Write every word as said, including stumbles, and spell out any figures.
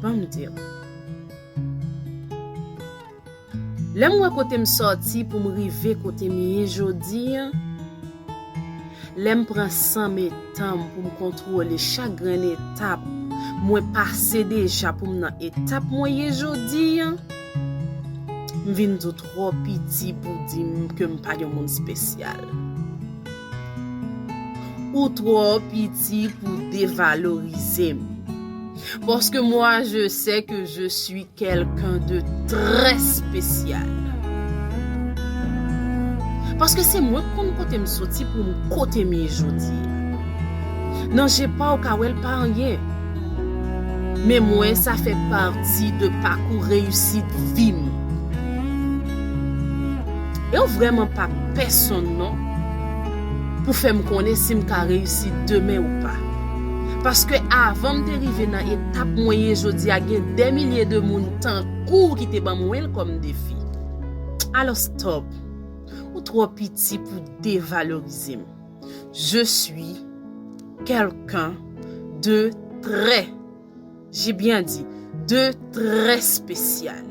Ban m di w. Lè m wè kote m sòti pou m rive kote m ye jodi a, lè m pran san m e tan m pou m kontwole chak grenn etap mwen pase deja pou m nan etap mwen ye jodi a, m vin di w twò piti pou di m ke m pa yon moun espesyal. Ou twò piti pou devalorize m. Paske mwa, je sais que je suis quelqu'un de très spécial. Paske se mwen k konn kote m soti pou m kote m ye jodi a. Nan je pa w ka wè l pa anyen. Men mwen, sa fè pati de pakou reyisit vi m. E w vrèman pa pèsonn non pou fè m konnen si m ka reyisi demen ou pa. Paske avan m te rive nan etap mwen ye jodi a, gen dè milye de moun tankou w ki te ban mwen l kòm defi. Alò stop. Ou twò piti pou devalorize m. Je suis quelqu'un de très, j'ai bien dit, de très spécial.